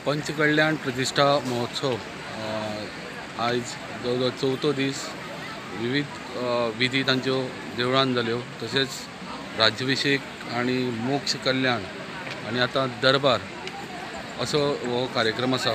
पंचकल्याण प्रतिष्ठा महोत्सव आयज जवळ जवळ चवथो दीस विविध विधी तांच्यो देवळान जाल्यो, तशेंच राज्याभिषेक आनी मोक्ष कल्याण आनी आतां दरबार असो हो कार्यक्रम आसा.